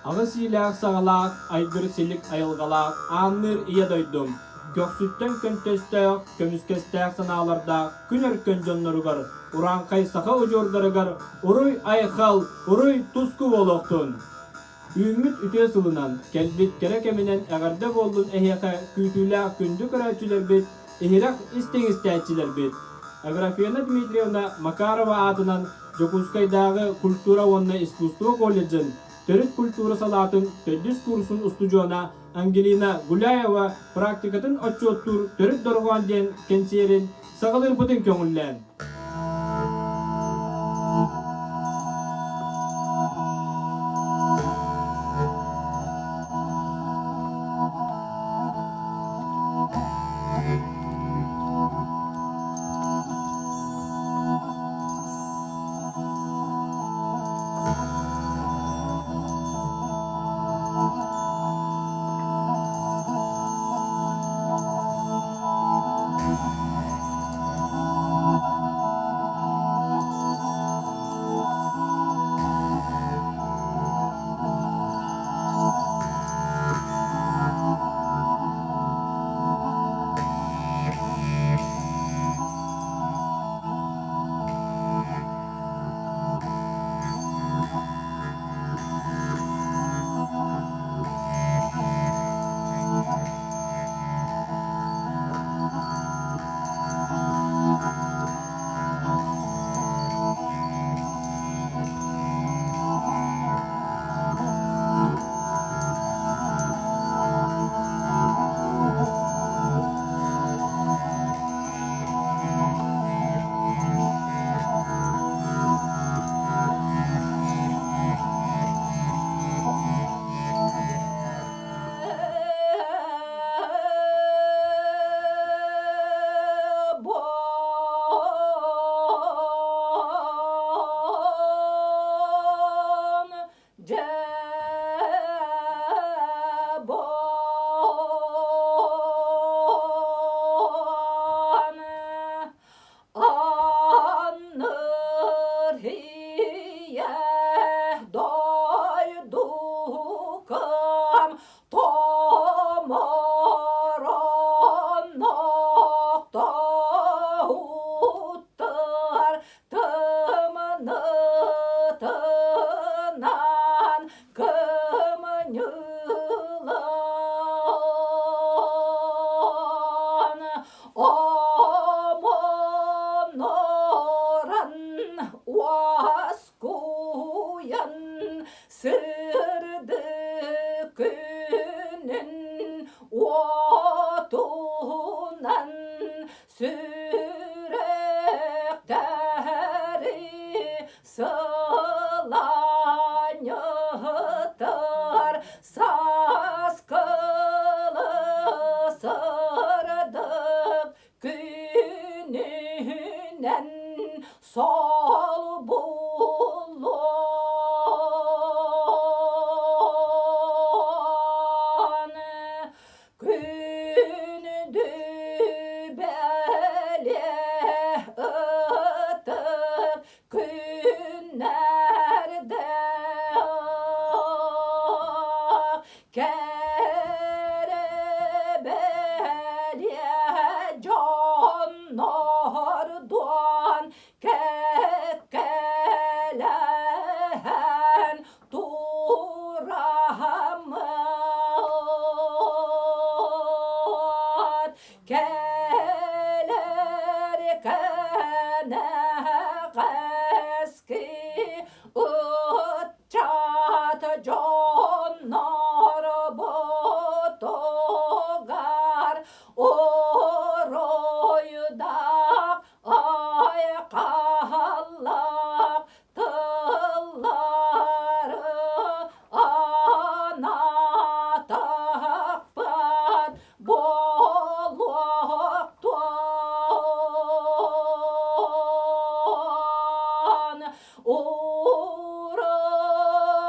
Аҕыс иилээх-саҕалаах, айгыр-силик айылҕалаах аанныыр ийэ дойдум, көхсүттэн көнтөстөөх, көмүскэстээх санаалардаах күн өркөн дьонноругар, урааҥхай саха удьуордарыгар уруй-айхал, уруй-туску буолуохтун! Үүммүт үтүө сылынан, кэлбит кэрэ кэминэн эҕэрдэ буоллун эһиэхэ күүтүүлээх күндү көрөөччүлэрбит, иһирэх истиҥ истээччилэрбит! Аграфена Дмитриевна Макарова аатынан Дьокуускайдааҕы культура уонна искусство колледжын төрүт культура салаатын төрдүс курсун устудьуона Ангелина Гуляева практикатын отчуоттуур Төрүт дорҕоон диэн кэнсиэрин саҕалыырбытын көҥүллээн.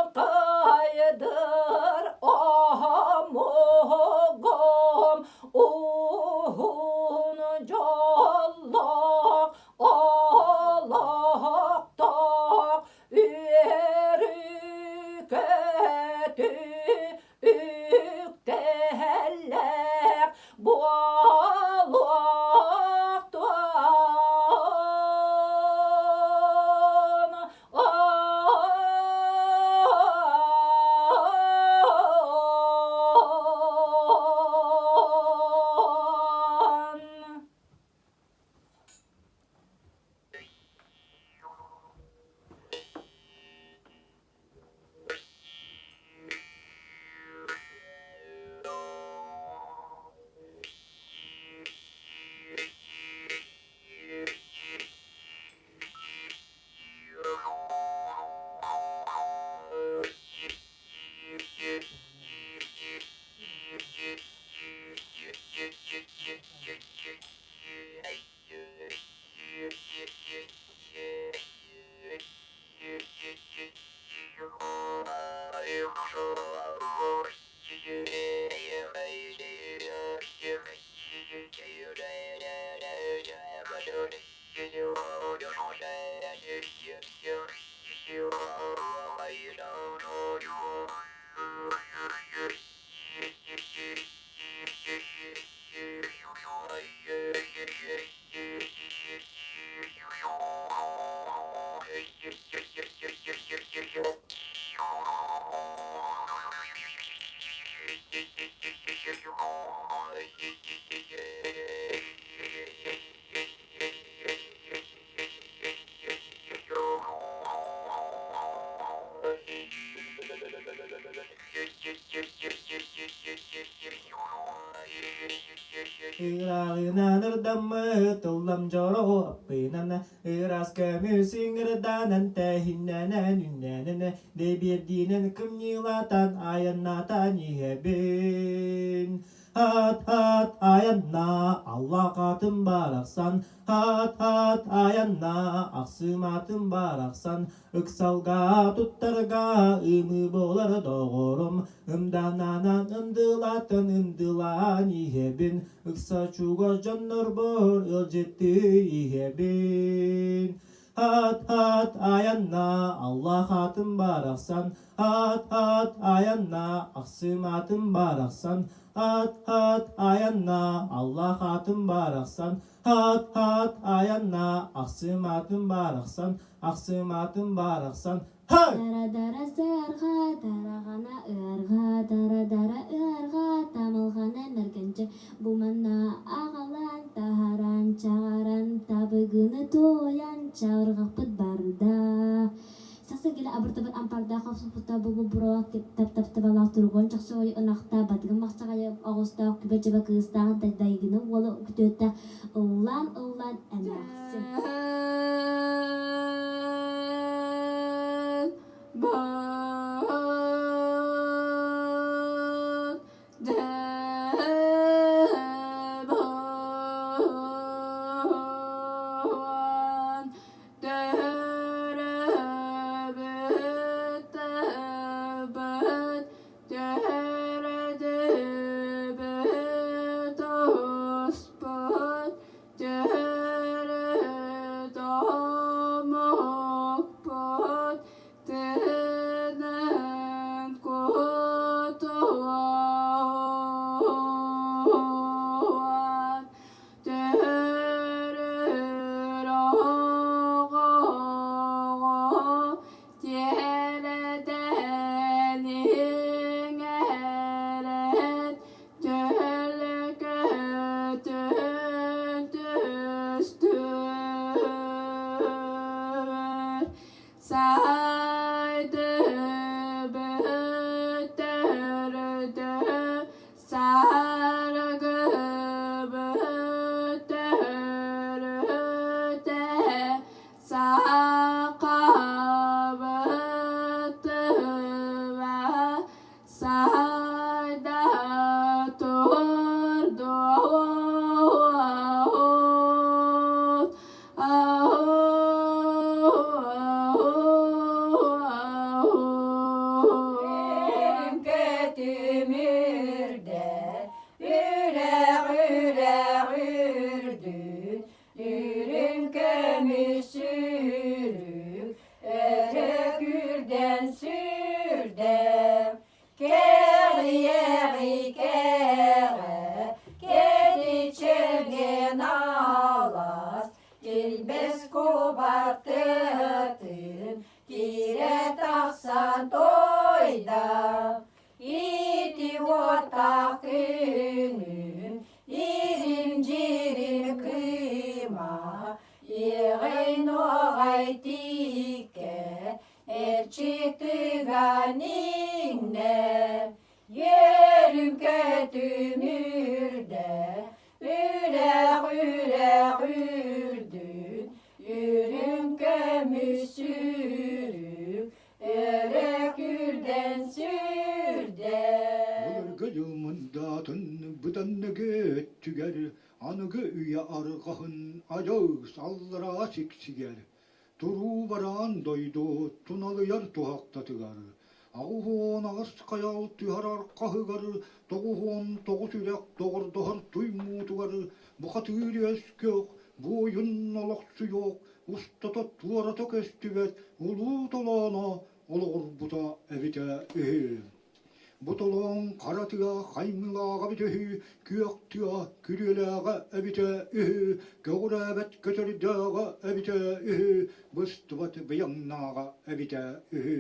Уруккайы. үктэллээх буолуохтун. Ыраҕынан ырдаммыт ыллам дьоро аппынан ыраас көмүс ыҥырданан тэһиннэнэн үннэнэн дэбиэрдиинэн кымньыылатан айаннатан иһэбин. Хат-хат айанна аллаах атын барахсан, хат-хат айанна ахсым атын барахсан, ыксалга туттарга ымыы буолар доҕорум, ымдананан ындылатын ындылаан иһэбин, ыкса чугас дьоннорбор ыалдьыттыы иһэбин. Хат-хат айанна Аллах атын барахсан, хат-хат айанна ахсым атын барахсан, хат-хат айанна Аллах атын барахсан, хат-хат айанна ахсым атын барахсан, ахсым атын барахсан, Хай! Дара-дара сыарҕа, тараҕана ыарҕа, дара-дара ыарҕа, тамылҕана мэргэнчэ, бу манна аҕалан, таһаран, чаҕаран, табыгыны туойан, чаҕырҕаппыт барда. Сахса кэлэ абыртабыт ампардаах хопсуппута бу буруолаах тап-тап-табалаах тургун чахчаҕай ынахта, батыгын махчаҕайы оҕустаах күбэ-дьэбэ кыыстаах дайгыны уолу күтүөтэ ыллаан-ыллаан эмээхсин. Төрөбүт туспут, төрүт омукпут, төрөөбүт. иҥнэ, үөрүм көтүм үрдэ, үрэх үрэх үрдүн, үрүҥ көмүс сүүрүк, өрө күрдэн сүүрдэ. Былыргы дьыл мындаатын быданныгы өттүгэр аныгы үйэ арҕаһын адьас аллараа сиксигэр Туруу бараан дойду туналыйар туһахтатыгар, 88 хайал түһэр архаһыгар, 99 үрэх доҕордоһор туймуутугар бухатыыр өскөөх, буойун олохсуйуох, устата туората көстүбэт улуу толооно олоҕурбута эбитэ үһү. Бу толоон хара тыа хаймыылааҕа эбитэ үһү, күөх тыа күрүөлээҕэ эбитэ үһү, көҕүрээбэт көтөрдөөҕө эбитэ үһү, быстыбат быйаҥнааҕа эбитэ үһү.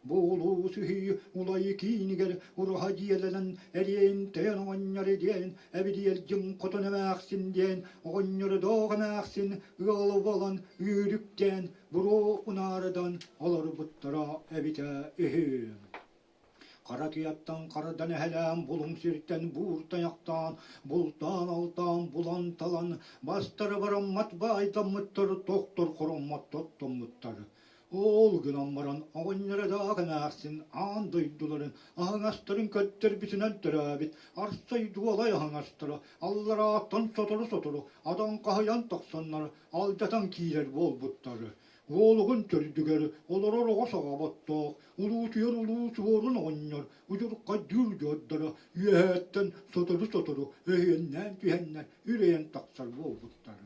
Бу улуус үһү улай киинигэр ураһа дьиэлэнэн эриэн тэйэн оҕонньор диэн эбидиэлдьим хотон эмээхсин диэн оҕонньордоох эмээхсин ыал буолан үүрүктээн буруо унаарыдан олорбуттара эбитэ үһү. Хара тыаттан харадан эһэлээн, булуҥ сиртэн буур тайахтаан, бултаан-алтаан, булан-талан, бастара бараммат баайдаммыттар, тохтор хороммот тоттоммуттар. Ол гынан баран оҕонньоро даах эмээхсин аан дойдуларын аһаҥастарын көрдөрбүтүнэн төрөөбүт арсай дуолай аһаҥастара алларааттан сотору-сотору адаҥхаһыйан тахсаннар алдьатан киирэр буолбуттар. Уолугун төрдүгэр олорор оҕо саҕа-боттоох, улуутуйар улуу суорун оҕонньор удьурхайдыыр дьуордара үөһээттэн сотору-сотору өһүөннээн түһэннэр үрэйэн тахсар буолбуттар.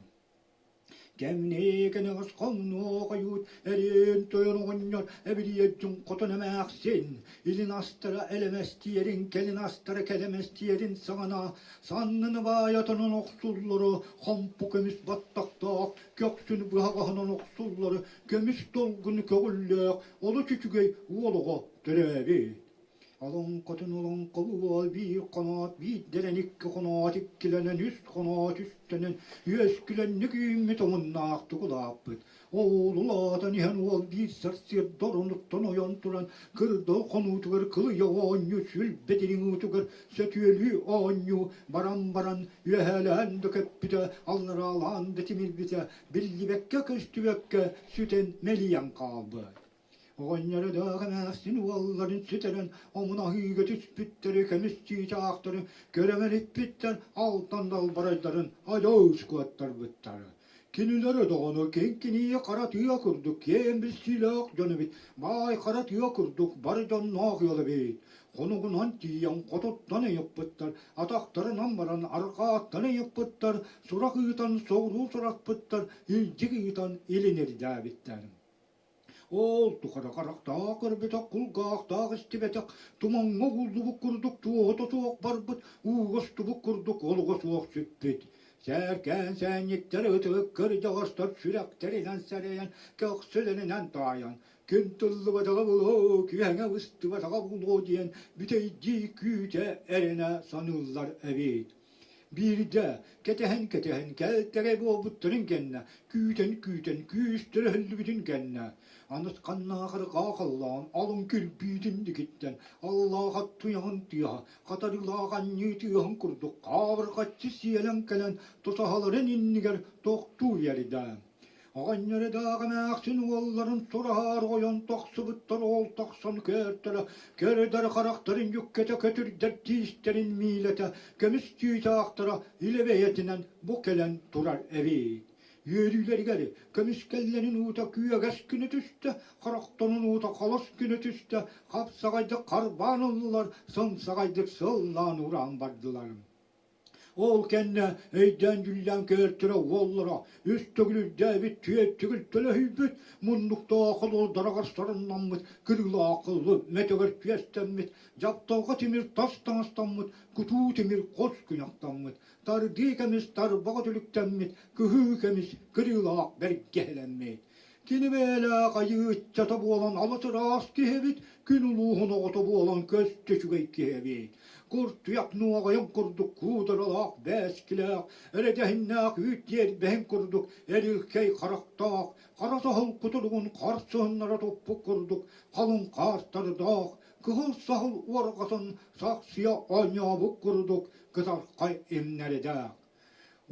Кэмниэ кэнэҕэс хомнуо хойут эриэн тойон оҕонньор эбириэт хотон эмээхсин илин астара элэмэстиэрин кэлин астара кэлэмэстиэрин саҕана санныны баайатынан охсуллары хомпу көмүс баттахтаах көхсүн быһаҕаһынан охсуллары көмүс долгун көҕүллээх олус үчүгэй уол оҕо төрөөбүт. Олоҥхотун олоҥхолуу уол биир хоноот биирдэрэн икки хоноот иккилэнэн үс хоноот үстэнэн үөскүлэнник үүммүт омуннаахтык улааппыт. Ол улаатан иһэн уол биир сарсыарда оронуттан ойон туран кырдал хонуутугар кылыйа оонньуу сүлбэ дириҥ уутугар сөтүөлүү оонньуу баран-баран үөһээлээн да көппүтэ, аллараалаан да тимирбитэ биллибэккэ-көстүбэккэ сүтэн мэлийэн хаалбыт. Оҕонньоро даах эмээхсин уолларын сүтэрэн омун аһыыга түспүттэри көмүс чыычаахтары көрөмөлүппүттэр алтан далбарайдарын адьас куоттарбыттар. Кинилэр доҕону киҥкиниэ хара тыа курдук киэҥ билсиилээх дьон эбит, баай хара тыа курдук бары дьонноох ыал эбит. Хонугунан тиийэн хотуттан ыйыппыттар, атахтарынан баран арҕааттан ыйыппыттар, сурах ыытан соҕуруу сураппыттар, илдьик ыытан илин ирдээбиттэр. Ол тухары харахтаах көрбөтөх, кулгаахтаах истибэтэх, тумаҥҥа угуллубут курдук туоһута суох барбыт, ууга устубут курдук олуга суох сүппүт. Сээркээн сээнньиттэр ытык кырдьаҕастар сүрэхтэринэн сэрэйэн, көхсүлэринэн таайан, күн тыллыбатаҕа буолуо, күөҥэ быстыбатаҕа буолуо диэн бүтэйдии күүтэ эрэнэ саныыллар эбит. Биирдэ кэтэһэн-кэтэһэн кэлтэгэй буолбуттарын кэннэ, күүтэн-күүтэн күүстэрэ өһүллүбүтүн кэннэ, анысханнаахары хаахаллаан алын кирбиитин дикиттэн аллааха туйаҕын тыаһа, хатарыылаах анньыы тыаһын курдук хаабырҕаччы сиэлэн кэлэн тусаһаларын иннигэр тохтуу биэрдэ. Оҕонньордаах эмээхсин уолларын сураһаар ойон тахсыбыттар ол тахсан көөртөрө, көрүдэр харахтарын дьүккэтэ көтүрдэр тиистэрин миилэтэ, көмүс чыычаахтара илэ бэйэтинэн бу кэлэн турар эбит. Үөрүүлэригэр көмүскэллэрин уута күөгэс күнэ түстэ, харахтарын уута холос күнэ түстэ, хапсаҕайдык харбаан ыллылар, сымсаҕайдык сыллаан ураан бардылар. Ол кэннэ өйдөөн-дьүллээн көөртөрө уоллара үс төгүл үрдээбит, түөрт төгүл төлөһүйбүт, муннуктаах олордороҕор соруннаммыт, кырыылаах кыллы мөтөгөр күөстэммит, дьапталҕа тимир тас таҥастаммыт, кутуу тимир хос куйахтаммыт, тардыы кэмис тарбаҕа түлүктэммит, кыһыы кэмис кырыылаах бэргэһэлэммит. Кини бэйэлээх айыы ыччата буолан алыс ыраас киһи эбит, күн улууһун оҕото буолан көстө үчүгэй киһи эбит. Куртуйах нуоҕайын курдук куударалаах бээскилээх, эрэдэһиннээх үүт тиэрбэһин курдук эрилкэй харахтаах, хара саһыл кутуругун харсыһыннара туппут курдук халыҥ хаастардаах, кыһыл саһыл уорҕатын сахсыйа оонньообут курдук кытархай имнэридээх.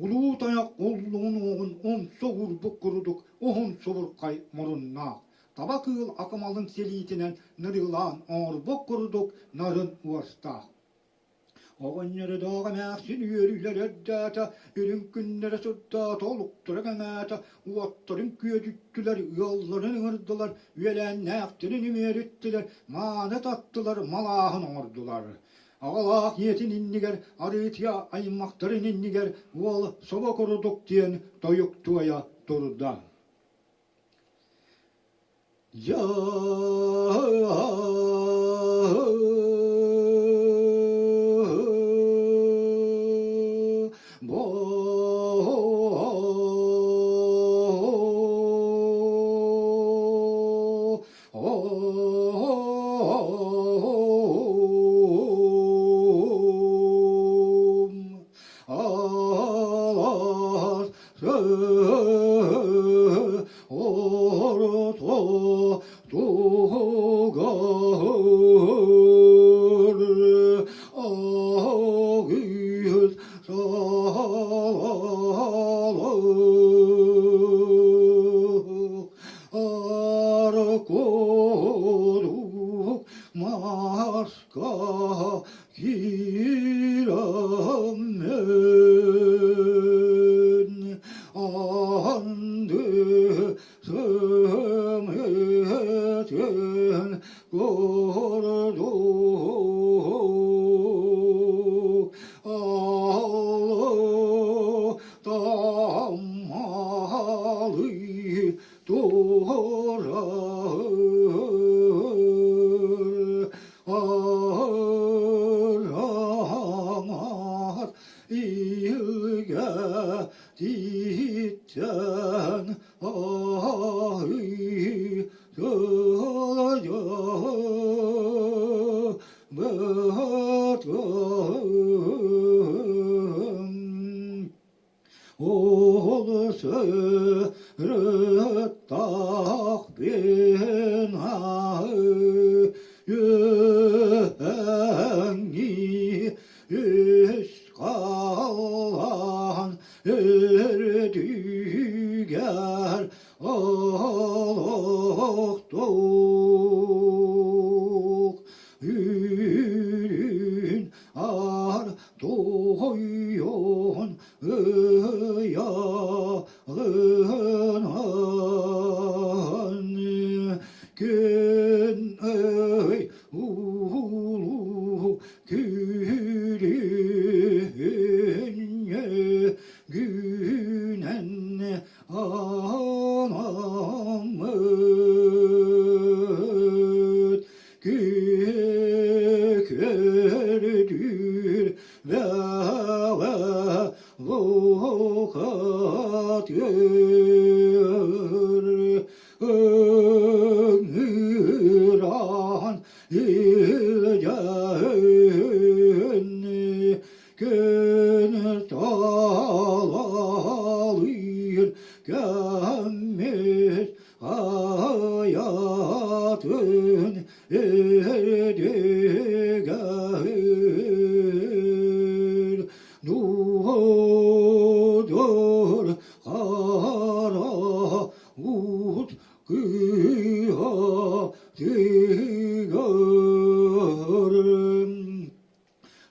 Улуу тайах уллуҥун уоҕун умса уурбут курдук уһун субурхай муруннаах, таба кыыл акымалын силиитинэн нырыылаан оҥорбут курдук нарын уостаах. Оҕонньордоох эмээхсин үөрүүлэрэ үрдээтэ, үрүҥ күннэрэ сырдаата, олуктара кэҥээтэ, уоттарын күөдьүттүлэр, ыалларын ыҥырдылар, үөлээннээхтэрин үмүөрүттүлэр, мааны таттылар, малааһын оҥордулар. Аҕалаах ийэтин иннигэр, арыытыйа аймахтарын иннигэр уол собо курдук диэн тойук туойа турда. Маска киирэммин анды сымыытын курдук аллы таммалы турар арамат илгэ тииттэн аһыы Ол сырыттах үөһэҥҥи үс халлаан үрдүгэр олохтук үрүн ар туойон ыйаҕынан күн ый улуу күрүнньэ гүнэн анаммыт Көрдүүр бэҕэ бухатыыр ыҥыраан илдьэн күн талалыыр кэммит айатын үрдүгэр дуодур хара уут кыыһа тыгар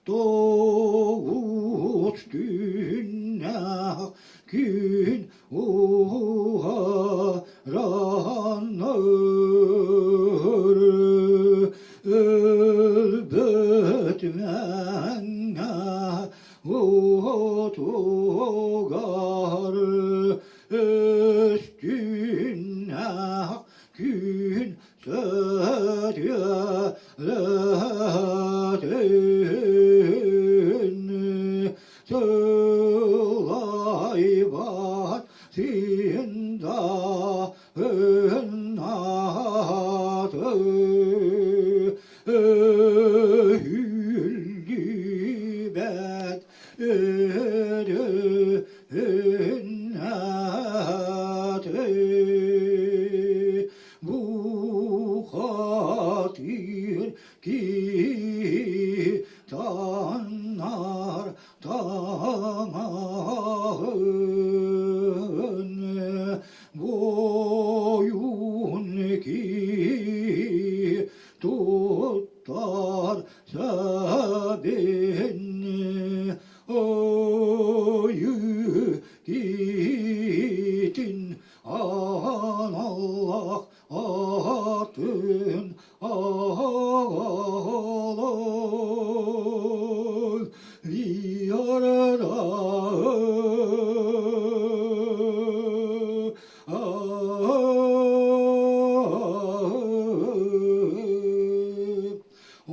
Тоҕус күннээх күн уһараннар өлбөт мэҥэ отугар өстүннээх күн сылайбат син да Өһүллүбэт өрүһүннэт Бухатыыр киһи таҥнар таҥаһын Буойун киһи туттар сэбин Ойы киһитин аналлах атын аҕалан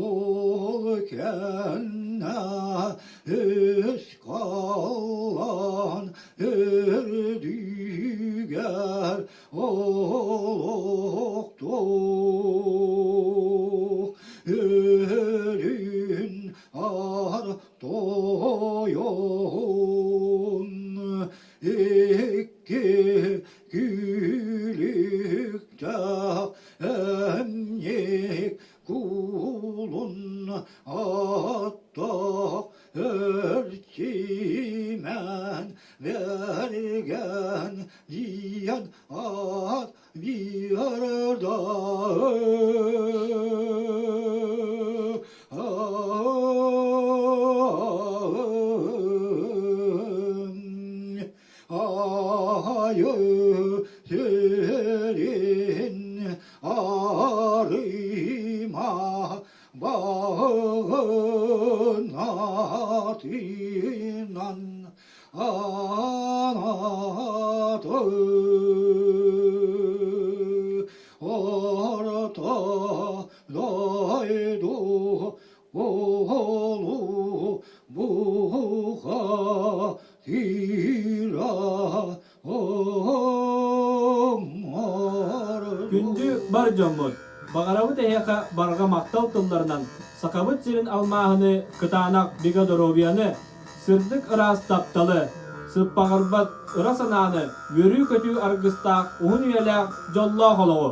Ол кэннэ үс халлаан үрдүгэр олохтоох Өрүн ар тойон икки күлүктээх эмньик кулун аттаах Эрчимэн бэргэн диэн аат биэрдэ. Айы сирин арыма Баҕынатынан анаты орто дойду оҕолу буха тира Күндү бар дьоммут! Баҕарабыт эһиэхэ барҕа махтал тылларынан Сахабыт сирин алмааһыны кытаанах бигэ доруобуйаны, сырдык ыраас тапталы, сыппаҕырбат ыра санааны, үөрүү-көтүү аргыстаах уһун үйэлээх дьоллоох олоҕу!